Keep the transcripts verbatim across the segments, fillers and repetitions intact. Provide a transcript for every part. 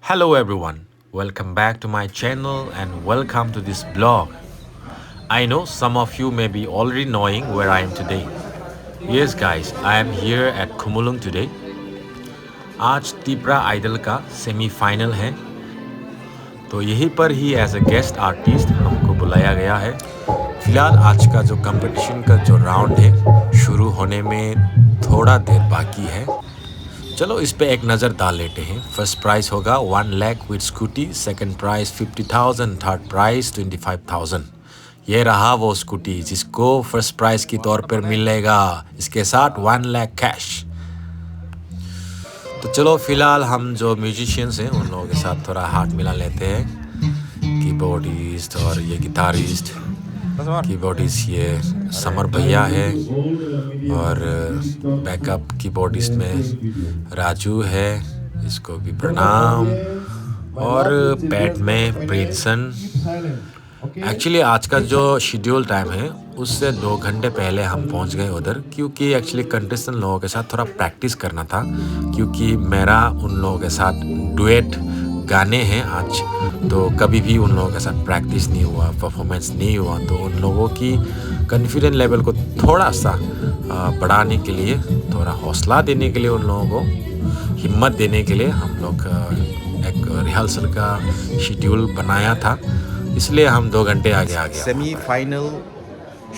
Hello everyone, welcome back to my channel and welcome to this vlog. I know some of you may be already knowing where I am today. Yes guys, I am here at Khumulwng today. आज तिपरा आइडल का सेमीफाइनल है, तो यहीं पर ही as a guest artist हमको बुलाया गया है। फिलहाल आज का जो कंपटीशन का जो राउंड है, शुरू होने में थोड़ा देर बाकी है। चलो इस पे एक नज़र डाल लेते हैं। फर्स्ट प्राइज होगा one lakh with scooty, second prize fifty thousand, third prize twenty five thousand. ये रहा वो स्कूटी जिसको फर्स्ट प्राइज के तौर पर मिलेगा, इसके साथ वन लाख कैश। तो चलो फिलहाल हम जो म्यूजिशियंस हैं उन लोगों के साथ थोड़ा हाथ मिला लेते हैं। कीबोर्डिस्ट और ये गिटारिस्ट, कीबोर्डिस्ट ये समर भैया है और बैकअप कीबोर्डिस्ट में राजू है, इसको भी प्रणाम। और पैड में प्रिंसन। एक्चुअली आज का जो शेड्यूल टाइम है उससे दो घंटे पहले हम पहुंच गए उधर, क्योंकि एक्चुअली कंटेस्टेंट लोगों के साथ थोड़ा प्रैक्टिस करना था, क्योंकि मेरा उन लोगों के साथ डुएट गाने हैं आज, तो कभी भी उन लोगों के साथ प्रैक्टिस नहीं हुआ, परफॉर्मेंस नहीं हुआ, तो उन लोगों की कॉन्फिडेंस लेवल को थोड़ा सा अ, बढ़ाने के लिए, थोड़ा हौसला देने के लिए उन लोगों को, हिम्मत देने के लिए हम लोग अ, एक रिहर्सल का शेड्यूल बनाया था, इसलिए हम दो घंटे आगे आ गया। Semi final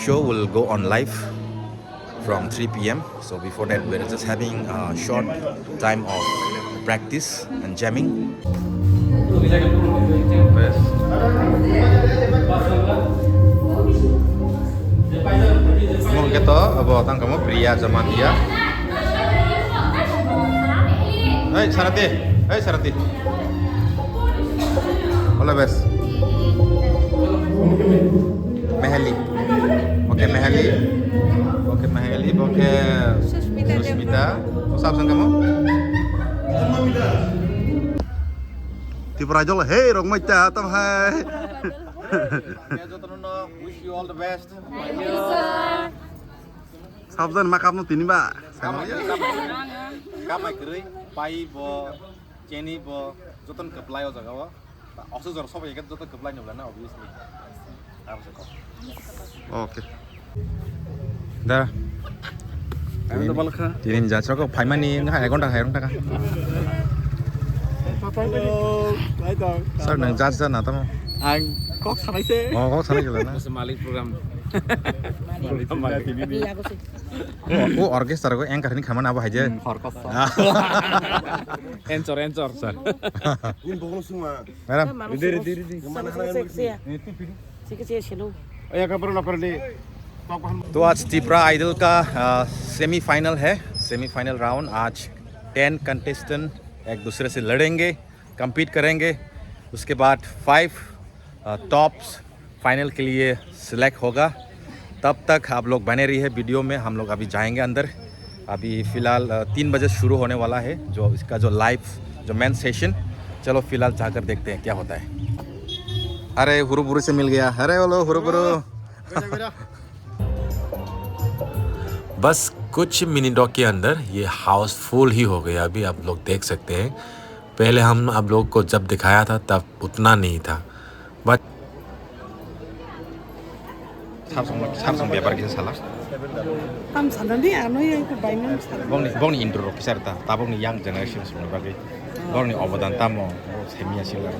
show will go on live from three p m. So before that, we're just having a short time of practice and jamming. Mungke to abo tang kamo Priya Jamatia. Hei Sarati, hei Sarati. All the best. Meheli. Oke Meheli. Oke Meheli, oke Susmita. Susmita. Sab sang kamo? Tipra jol hei rok mai ta tam hai. Jotono wish you all the best. Sabjan makap no tini ba. Kamai kwrwi pai bo cheni bo joton kwplai o jaga o. Oso jor sobo eket joto kwplai nubla na obviously. Abo se kok. Okay. Da. Ang to balkha. Tini ni jat soko phaimani wngkha ek ghonta hai wngkha. Sir nang jat jat na tamo. Ang kok sanai se. Oh kok sanai jela na. Malik program. Malik program. O orchestra ko anchor ni khamana abo haije. Horkos. Encor encor sir. Ini bokol semua. Madam, ready, ready, ready. तो आज तिपरा आइडल का सेमीफाइनल है, semifinal round. आज ten contestant एक दूसरे से लड़ेंगे, कम्पीट करेंगे। उसके बाद फाइव टॉप्स फाइनल के लिए सिलेक्ट होगा। तब तक आप लोग बने रहिए वीडियो में, हम लोग अभी जाएंगे अंदर। अभी फिलहाल तीन बजे शुरू होने वाला है जो इसका जो लाइव जो मेन सेशन। चलो फिलहाल जाकर देखते हैं क्या होता है। अरे हुरुबुरु से मिल गया। अरे बोलो हुरुबुरु। बस कुछ मिनटों के अंदर ये हाउस फुल ही हो गया। अभी आप लोग देख सकते हैं, पहले हम आप लोग को जब दिखाया था तब उतना नहीं था। But Samsung, Samsung bepar kisa sala. Tam sana ni ano yang ke bainang sana. Bongni, bongni intro rok kisa rita, tabokni young generations rokni bagwi. Bongni obodan tamo, semiya sila.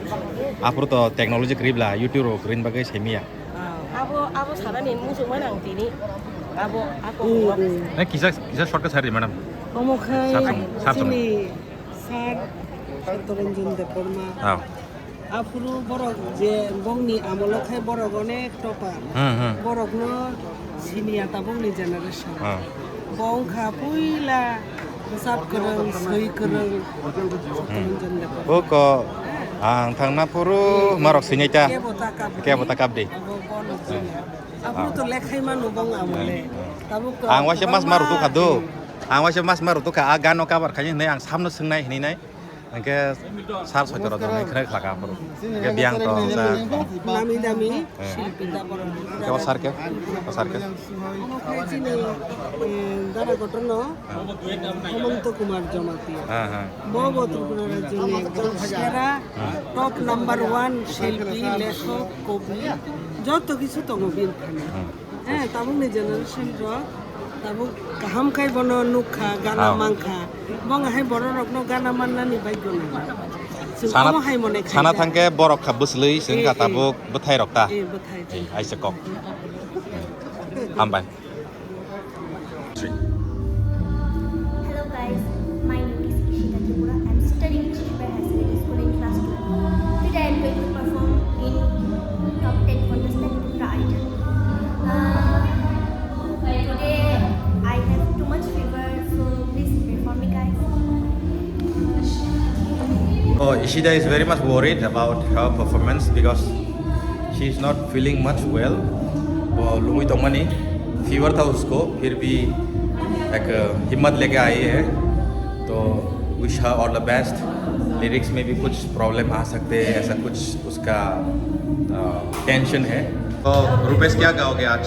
Apro to technology kribla, YouTube rok rin bagwi semiya. Abo, abo sana ni musu mana ang tini. Abo, ako. Eh, kisa, kisa shortcut sari, madam. Omo khai Samsung, Samsung. Sini sir Satyaranjan Debbarma. Ah. Aphuru borok je bongni amolo khe borok onek topper. Hmm, hmm. Borokno siniya tabukni generation. Ah. Bo wngkha puila bwsap kwrwng, swi kwrwng, Satyaranjan Debbarma. Oko ang thangna phuru marok sinai ta. Kebo ta kap di. Kebo ta kap di. Abo bono siniya. Aphuru to lekhai mano bong amole. Hmm, hmm. Tabuk to ang waisa mas maru tukha do. Ang waisa mas maru tukha, a gano cover khaini hinwi ang samno swngnai hinwi nai. Hingke sar soitoro tong, hingke khlaka aphuru. Hingke biyang tong, ja. Nami dami, eh, silpi da borok. Hingke o sar ke, o sar ke. Omo khe chini, eh, Dara Kotorno, Hemanta Kumar Jamatia. Ha, ha. Bo bo Tripura rajyoni ekdom sera, ha, top number one silpi, lekhok, kobi, joto kisu tongo bini thani. Hmm. Eh, tabukni generation rok, tabuk kaham khai bono nukha, gana, ah, mankha. Bong hai borok rokno gana mannani bagwi nang. Chwng sana, omo hai mone sana khaijak. Thangkhe borok kha bwswlwi chwng, eh, kha, eh, tabuk bwthai rok ta. Eh, bwthai. Eh, aise kok. Hambai. Hello guys, my name is Ishita Tripura. I'm studying in Shishibai High Secondary School in class two. Today I'm going to perform in top ten contest like Tripura Idol. Uh, today I have too much fever, so please pray for me, guys. Oh, Ishita is very much worried about her performance because she is not feeling much well. वो लुंगी तो money fever था उसको, फिर भी एक हिम्मत लेके आई है। तो wish her all the best. Lyrics में भी कुछ प्रॉब्लम आ सकते हैं, ऐसा कुछ उसका टेंशन है। तो रूपेश, क्या गाओगे आज?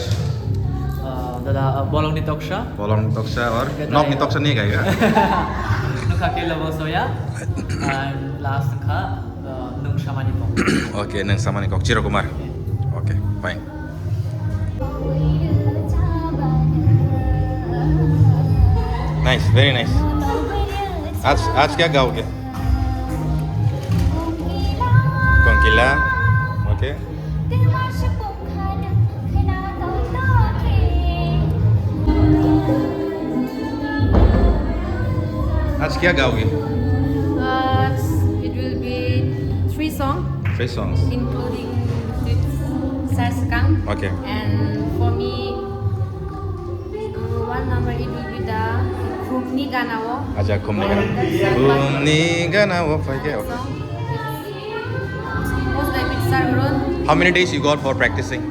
Dada, Bolongni Toksa. Bolongni Toksa और नोकनी तोक्सा नहीं गाएगा? Nokha ke lobo soya. And last kha, uh, Nung Samani Kok. Okay, Nung Samani Kok. Chiro Kumar. Okay, fine. Nice, very nice. आज, आज क्या गाओगे? Kongkila. Okay. आज क्या गाओगे? Uh, it will be three songs. Three songs. Including with Sar Skang. Okay. And for me, uh, one number it will be the Khumni Gana O. Acha, Khumni Gana. Khumni Gana O, okay, okay. Song. Most like with Sar Ron. How many days you got for practicing?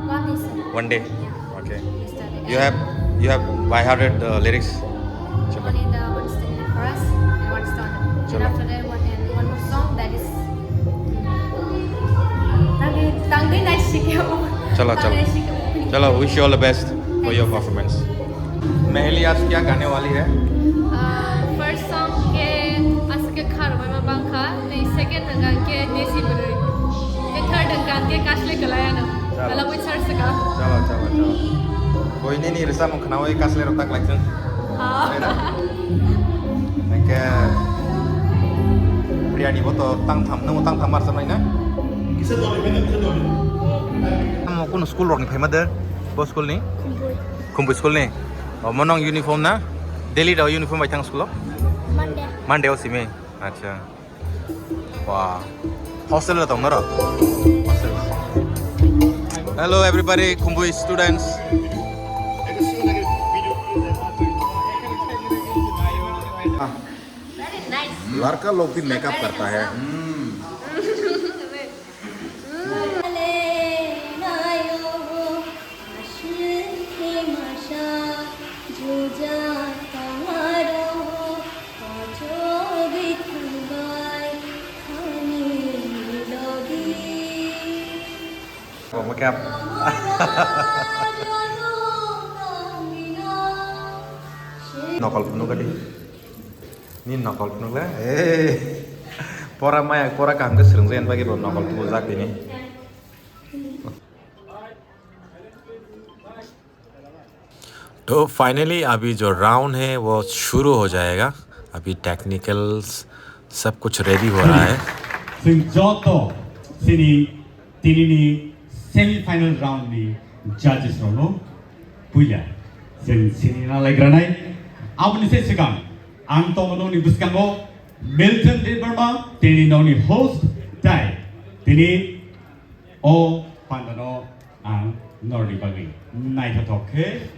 One day, sir. One day? Yeah. Okay. Yesterday. You have, you have by hearted the lyrics? Only the one step in the chorus and one step. And after that, one, and one more song that is Tangwi, Tangwi Nai Sikyo. Chalo, chalo. Tangwi Sikyo. Chalo, wish you all the best for your performance. Meheli aaj kya gane wali hai? First song ke aske khar bai ma bangkha. Tei second hwnka hwnkhe desi bwrwi. Tei third hwnka hwnkhe kasle kwlai ano. Chalo. Ala bui sar swka. Chalo, chalo, chalo. Koi nini rwchapmung khnaui kasle rok tak lai chwng. Ah. Hwnkhe Priyani bo to tang tham, nwng tang tham mar sanai na? Amo kuno school rok ni phaima de? Bo school ni? Khumpui. Khumpui school ni? O, mo nong uniform na? Daily da uniform bai thang school o? Monday. Monday o simi? Acha. Wah. Hostel lo tong noro? Hostel. Hello everybody, Khumpui students. लड़का लोग भी मेकअप करता है। Makeup. Nokol phunuk gadi. Ni nokol phunuk le. Hey. Pora maya, pora kaham ke srwng jen bagi bo nokol phunuk jak tini. तो फाइनली अभी जो राउंड है वो शुरू हो जाएगा। अभी टेक्निकल्स सब कुछ रेडी हो रहा है। Chwng joto chini tinini semi final round ni judges rokno puila chwng sini na laigranai. Aboni se swkang ang tongo nokni bwskango Milton Debbarma, tini nokni host tai tini O pandano ang norni bagwi naithothok khe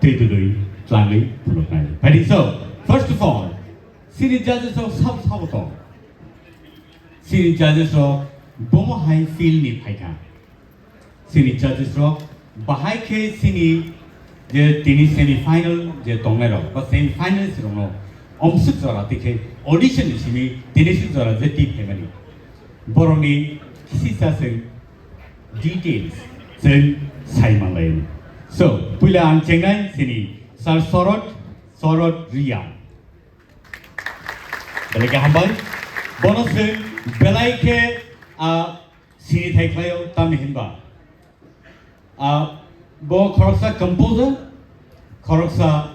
twi twi twlangwi phunuknai. Phaidi so, first of all, chini judges rok sabo sabo tong. Chini judges rok bomo hai field ni phaikha. Chini judges rok bahai khe chini je tini semi final je tongnai rok ba semi finalist rokno Omswk jora tikhe audition ni simi tini swk jora je tip phaimani. Borokni kisisa chwng details chwng sai manlaio. So, puila ang chengnai chini Sir Sorot, Sorot Riya. Belai khe hambai. Bono chwng belai khe, ah, sini thai khlaio, tamni hinba. Ah, bo khoroksa composer, khoroksa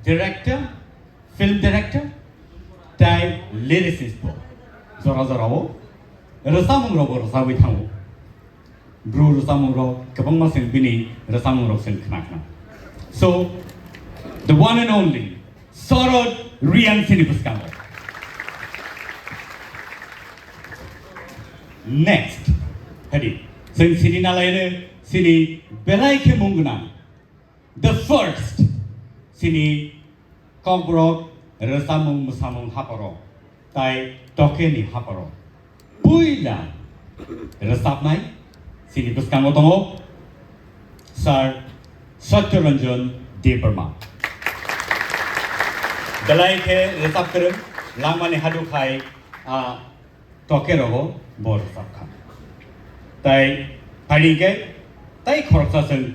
director, film director, tai lyricist bo. Jora jora o rwchapmung rok bo rwchabwi thango. Bru rwchapmung rok kwbangma chwng bini rwchapmung rok chwng khna khna. So, the one and only Sorot Riang sini bwskango. Next, hadi, chwng sini nalaino sini belai khe mung gwnang. The first, sini Kokborok rwchapmung mwsamung hapharo tai tokeni hapharo puila rwchapnai sini bwskango tongo Sir Satyaranjan Debbarma. Belai khe rwchap kwrwng, langmani hadu khai, ah, toke rogo bo rwchap kha. Tai phaidi khe tai khoroksa chwng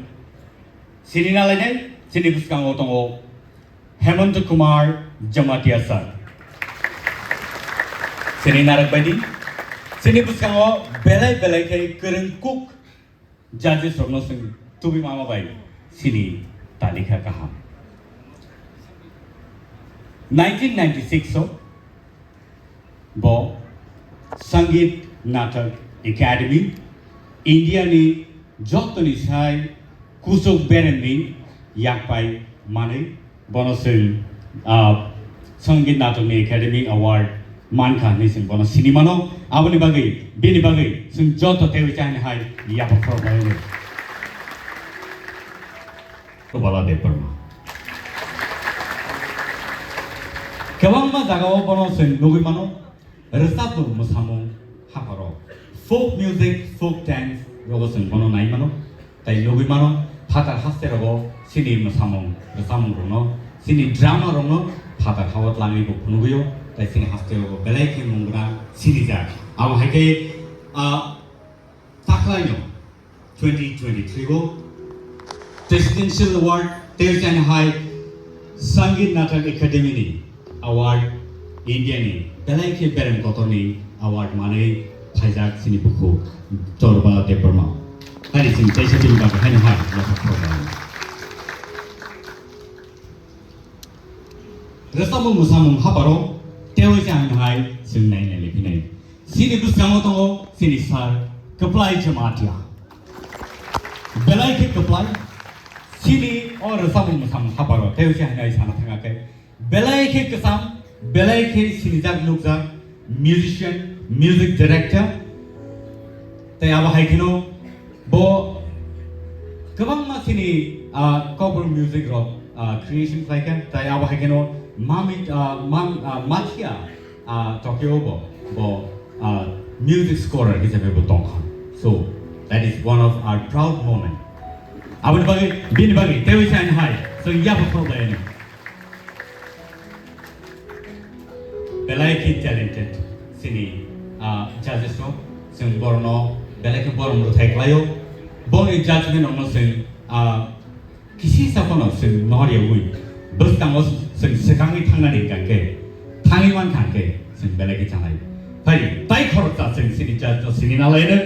sini nalainai, sini bwskango tongo Hemanta Kumar Jamatia sir. Sini narwk baidi, sini bwskango belai belai khe kwrwng kuk judges rokno chwng tubui mama bai sini talikha kaham. Nineteen ninety-six o bo Sangeet Natak Academy, India ni jotoni sai kuchuk beremni yakpai manwi bono chwng, ah, Sangeet Natak ni Academy Award mankha hinwi chwng bono sini mano. Aboni bagwi, bini bagwi chwng joto teiwi chahini hai yapha khoroknai hwnwi. Kubala Debbarma. Kwbangma jagao bono chwng nugwi mano, rwchapmung, mwsamung hapharo, folk music, folk dance rogo chwng bono nai mano, tai nugwi mano, phatar haste rogo chini mwsamung, rwchapmung rokno, chini drama rokno phatar hao tlangwi bo phunugwio, tai chini haste rogo belai khe mung gwnang sinijak. Abo hai khe, ah, Takhlaino twenty twenty-three o Presidential Award tei chani hai Sangeet Natak Academy ni award, India ni belai khe berem kotor ni award manwi phaijak chini bukhuk Chorba Debbarma. Hai chini teisa team ba hai hai. Rwchapmung mwsamung hapharo teiwi chahini hai chwng nai nai liphinai. Chini bwskango tongo chini sir Kwplai Jamatia. Belai khe kwplai. Chini o rwchapmung mwsamung hapharo teiwi chahini hai sana thangakhe. Belai khe kwcham, belai khe sinijak nukjak musician, music director. Tei abo hai kheno bo kwbangma chini, ah, cover music rok, ah, creation khlai kha, tai abo hai kheno Mami, ah, Mam-, ah, Mathia, ah, Tokyo bo, bo, ah, music scorer hisabe bo tong kha. So, that is one of our proud moment. Aboni bagwi, bini bagwi, teiwi chahini hai, chwng yapha khorokbai ani. Belai khe talented chini, ah, judges rok, chwng borokno belai khe borom rwthai khlaio. Boni judgment rokno chwng, ah, kisisa phano chwng nohor yaui bwskango chwng swkangwi thangnani hwnkha khe, thangwi mankha khe chwng belai khe chanai. Phai tai khoroksa chwng chini judge no sini nalaino,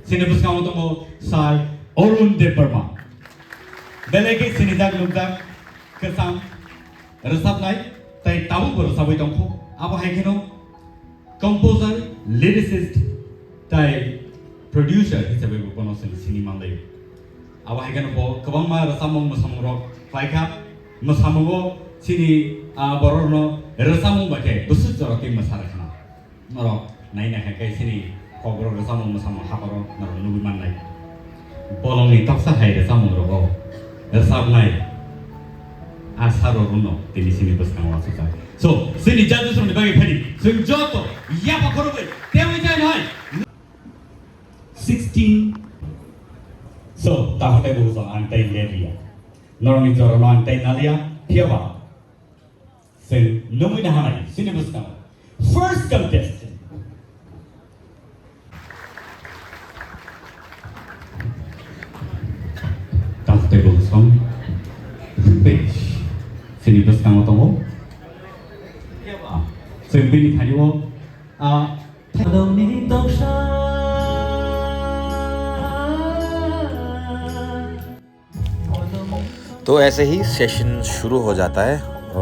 chini bwskango tongo Sir Arun Debbarma. Belai khe sinijak nukjak, kwcham, rwchapnai, tei tabukbo rwchapwi tongkho. Abo hai kheno composer, lyricist, tei producer hisabai bo bono chwng sini manlai. Abo hai kheno bo kwbangma rwchapmung mwsamung rok khlai kha. Mwsamungo chini, ah, borokno rwchapmung bai khe bwswk jora twi mwsa rwkhna. Norok naina khe khe chini kokborok rwchapmung mwsamung hapharo norok nugwi mannai. Bolongni toksa hai rwchapmung rogo rwchapnai a saro runo tini chini bwskango achukjak. So, chini judges rokni bagwi phani chwng joto yapha khorokwi teiwi chai hai. Sixteen. So, tahotai bo ang tai lelia. Norokni jorano ang tai nalia, phiyaba. Chwng nungwi nahanai chini bwskango first contestant. Taktwi bwswng Rupesh chini bwskango tongo. Chwng bini thani-o, ah, तो ऐसे ही सेशन शुरू हो जाता है। अ,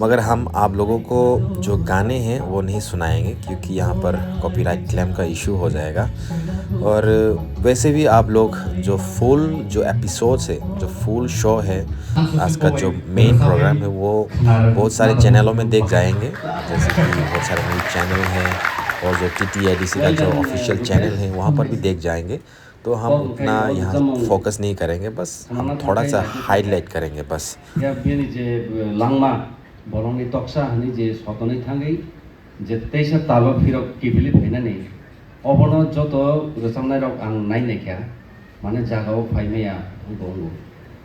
मगर हम आप लोगों को जो गाने हैं वो नहीं सुनाएंगे, क्योंकि यहाँ पर कॉपीराइट क्लेम का इशू हो जाएगा। और वैसे भी आप लोग जो फुल जो एपिसोड्स है, जो फुल शो है, आज का जो मेन प्रोग्राम है, वो बहुत सारे चैनलों में देख जाएंगे, जैसे कि बहुत सारे न्यूज़ चैनल हैं और जो टीटीएडीसी का जो ऑफिशियल चैनल है, वहाँ पर भी देख जाएंगे। तो हम उतना यहाँ फोकस नहीं करेंगे, बस हम थोड़ा सा हाईलाइट करेंगे बस। Ya bini je langma bolongni toksa hani je sotoni thangwi je teisa talo phirok kibili phainani obono joto rwchapnairok ang nai naikha, mane jagao phai maya wngkha wngo.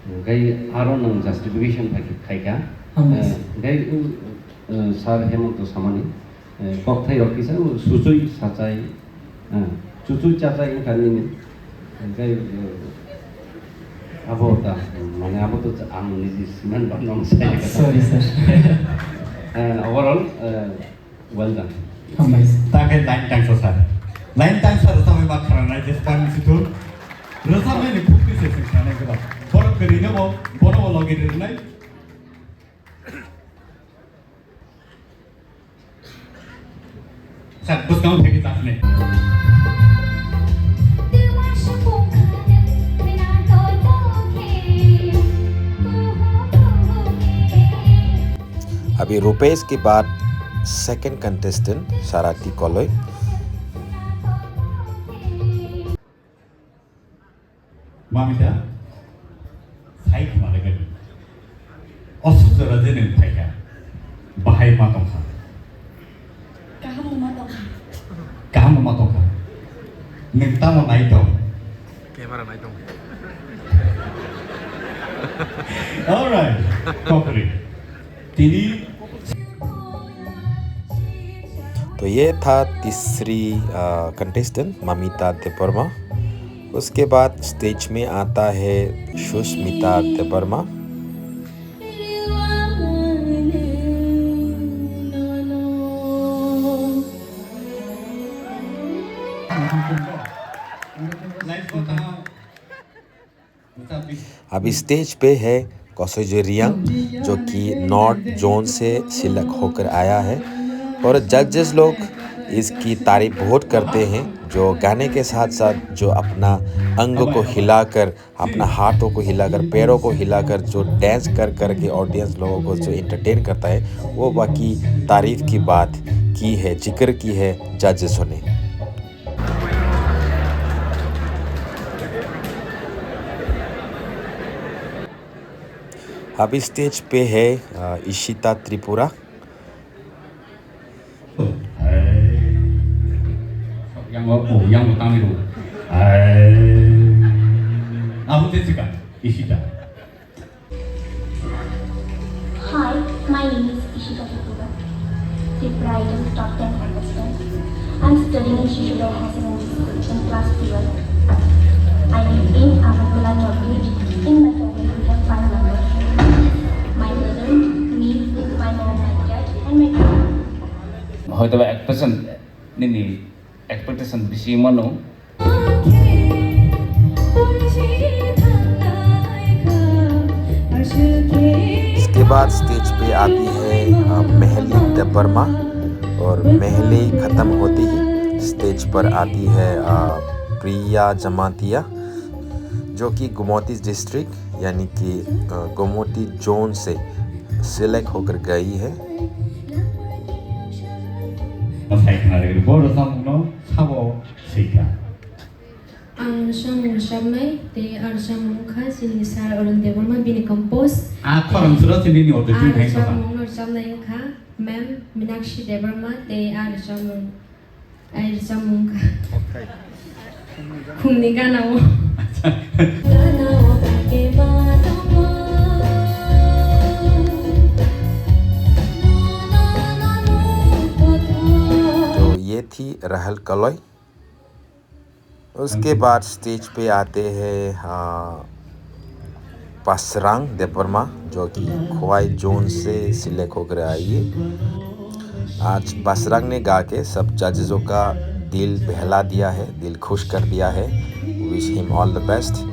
Hwnkhe aro nwng justification phaikha, khaikha. Hwnkhai sir Hemonto samani. Kokthai rok kisa suchui sachai, chuchui chachai wngkha nini. Hwnkhe abo ta mane abo to ang niji siman ba nong sai. Sorry sir. Overall, well done. Hambai. Take line tangsa sir. Line tangsa rwchapmani ma khwranai je sir ni situ. Rwchapmani khuk kisa se khwranai keba. Borok kwrwino bo bono bo logi rwnai. Sir, bwskang thangwi chasni. अभी रुपेश के बाद second contestant साराटी कॉलोई। Mamita, sai khwna le gani. Osuk jora je nwng phaikha, bahai ma tongkha. Kaham ma tongkha. Kaham ma tongkha. Nwng tamo nai tong? Camera nai tong. All right, kokri. Tini तो ये था तीसरी कंटेस्टेंट ममिता देबवर्मा। उसके बाद स्टेज में आता है सुष्मिता देबवर्मा। अभी स्टेज पे है कसोजो रियांग, जो कि नॉर्थ जोन से सिलेक्ट होकर आया है। और जजेस लोग इसकी तारीफ बहुत करते हैं, जो गाने के साथ साथ जो अपना अंग को हिलाकर, अपना हाथों को हिलाकर, पैरों को हिलाकर जो डांस कर करके ऑडियंस लोगों को जो एंटरटेन करता है, वो बाकी तारीफ की बात की है, जिक्र की है जजेसों ने। अभी स्टेज पे है इशिता Tripura. Hi, my name is Ishita Tripura, Tripura Idol top ten contestant. I'm studying in Shishudaya Higher Secondary School in class twelve. I live in Agartala, Nabghat. In my family, we have five members. My brother, me, my mom, my dad, and my grandma. হয়তো বা এক্সপ্রেশন নিনি এক্সপেকটেশন বেশি মনো। इसके बाद स्टेज पे आती है महली देबबर्मा। और महली खत्म होते ही स्टेज पर आती है प्रिया जमातिया, जो कि गोमती डिस्ट्रिक्ट यानी कि गोमती जोन से सिलेक्ट होकर गई है। Ang rwchapmung rwchapnai tei a rwchapmung wngkha chini sir Arun Debbarma, bini compose. A khorang suro chini ni auto tune hai kha. A rwchapmung rwchapnai wngkha ma'am Minakshi Debbarma tei a rwchapmung, a rwchapmung wngkha Khumni gana o. Gana o kake ba tongo. थी राहेल कलई। उसके बाद स्टेज पे आते हैं, हाँ, पासरांग देबबर्मा, जो कि खोवाई जोन से सिलेक्ट होकर आई है। आज पासरांग ने गा के सब जजेसों का दिल बहला दिया है, दिल खुश कर दिया है। Wish him all the best।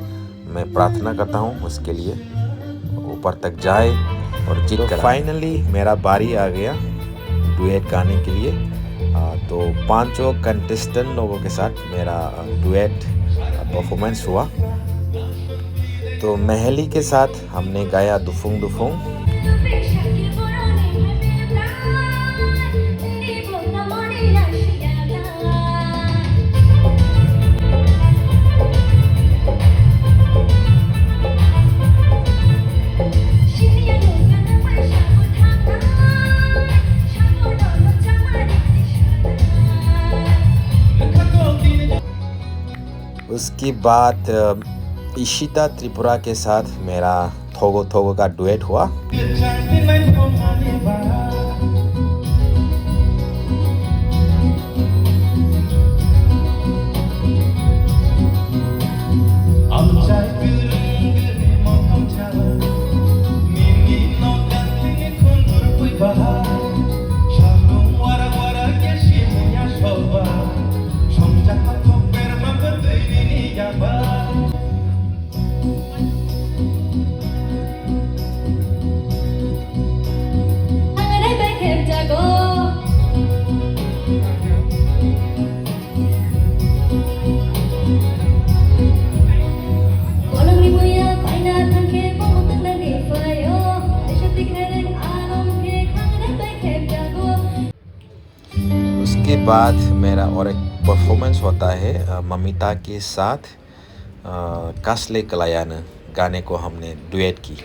मैं प्रार्थना करता हूँ उसके लिए, ऊपर तक जाए और जीत तो कर आए। Finally मेरा बारी आ गया डुएट गाने के लिए। आ, तो पांचों कंटेस्टेंट लोगों के साथ मेरा, आ, डुएट, आ, परफॉर्मेंस हुआ। तो महली के साथ हमने गाया दुफुंग दुफुंग। उसके बाद, अ, इशिता त्रिपुरा के साथ मेरा थोगो थोगो का डुएट हुआ। उसके बाद मेरा और एक परफॉर्मेंस होता है, अ, ममिता के साथ, अ, कास्ले कलायान गाने को हमने डुएट की।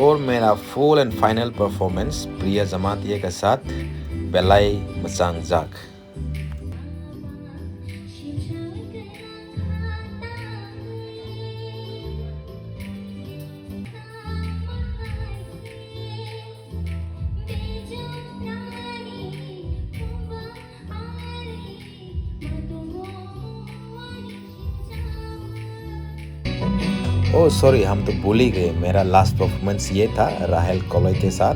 और मेरा फुल एंड फाइनल परफॉर्मेंस प्रिया जमातिया के साथ बेलाई मचांग जाक। ओह सॉरी, हम तो भूल ही गए, मेरा लास्ट परफॉर्मेंस ये था राहेल कलई के साथ,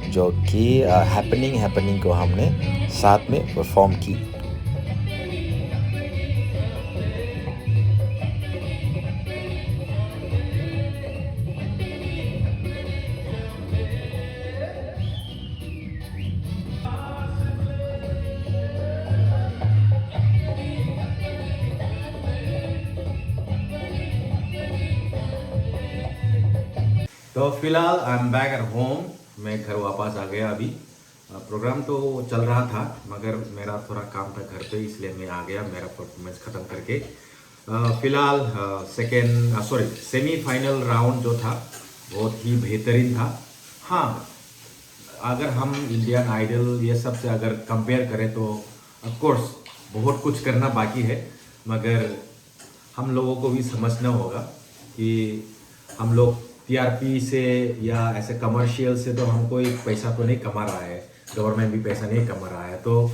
जो कि, अ, हैपनिंग, हैपनिंग को हमने साथ में परफॉर्म की। तो फिलहाल I am back at home, मैं घर वापस आ गया अभी। अ, प्रोग्राम तो चल रहा था, मगर मेरा थोड़ा काम था घर पे, इसलिए मैं आ गया मेरा परफॉर्मेंस ख़त्म करके। अ, फिलहाल, अ, सेकेंड, अ, सॉरी, सेमीफाइनल राउंड जो था, बहुत ही बेहतरीन था। हाँ, अगर हम इंडियन आइडल ये सब से अगर कंपेयर करें तो ऑफ कोर्स बहुत कुछ करना बाकी है, मगर हम लोगों को भी समझना होगा कि हम लोग टीआरपी से या ऐसे कमर्शियल से तो हम कोई पैसा तो नहीं कमा रहा है, गवर्नमेंट भी पैसा नहीं कमा रहा है, तो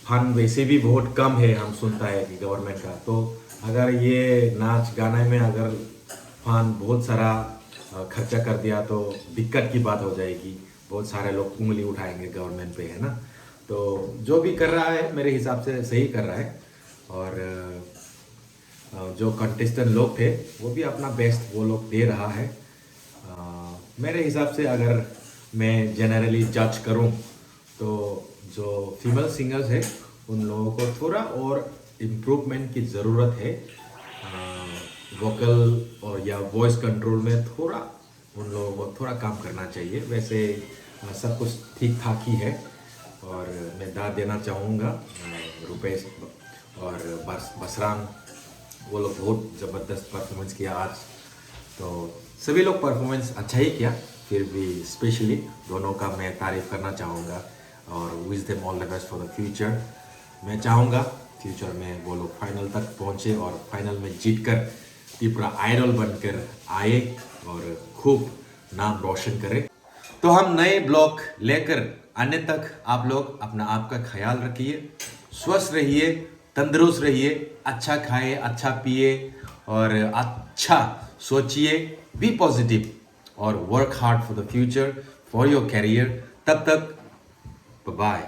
फंड वैसे भी बहुत कम है, हम सुनता है कि गवर्नमेंट का। तो अगर ये नाच गाने में अगर फंड बहुत सारा, अ, खर्चा कर दिया तो दिक्कत की बात हो जाएगी, बहुत सारे लोग उंगली उठाएंगे गवर्नमेंट पे, है ना? तो जो भी कर रहा है मेरे हिसाब से सही कर रहा है। और, अ, अ, जो कंटेस्टेंट लोग थे वो भी अपना बेस्ट वो लोग दे रहा है। अ, मेरे हिसाब से अगर मैं जनरली जज करूं तो जो फीमेल सिंगर्स है उन लोगों को थोड़ा और इम्प्रूवमेंट की ज़रूरत है। वोकल और या वॉइस कंट्रोल में थोड़ा उन लोगों को थोड़ा काम करना चाहिए। वैसे, अ, सब कुछ ठीक ठाक ही है। और मैं दाद देना चाहूँगा, अ, रुपेश और बस-, बसराम, वो लोग बहुत ज़बरदस्त परफॉर्मेंस किया आज। तो सभी लोग परफॉर्मेंस अच्छा ही किया, फिर भी स्पेशली दोनों का मैं तारीफ करना चाहूँगा और wish them all the best for the future. मैं चाहूँगा फ्यूचर में वो लोग फाइनल तक पहुँचे और फाइनल में जीतकर त्रिपुरा आइडल बनकर आए और खूब नाम रोशन करे। तो हम नए ब्लॉग लेकर आने तक आप लोग अपना आप का ख्याल रखिए, स्वस्थ रहिए, तंदुरुस्त रहिए, अच्छा खाए, अच्छा पिए और अच्छा सोचिए। बी पॉजिटिव और work hard for the future, for your career. तब तक बाय।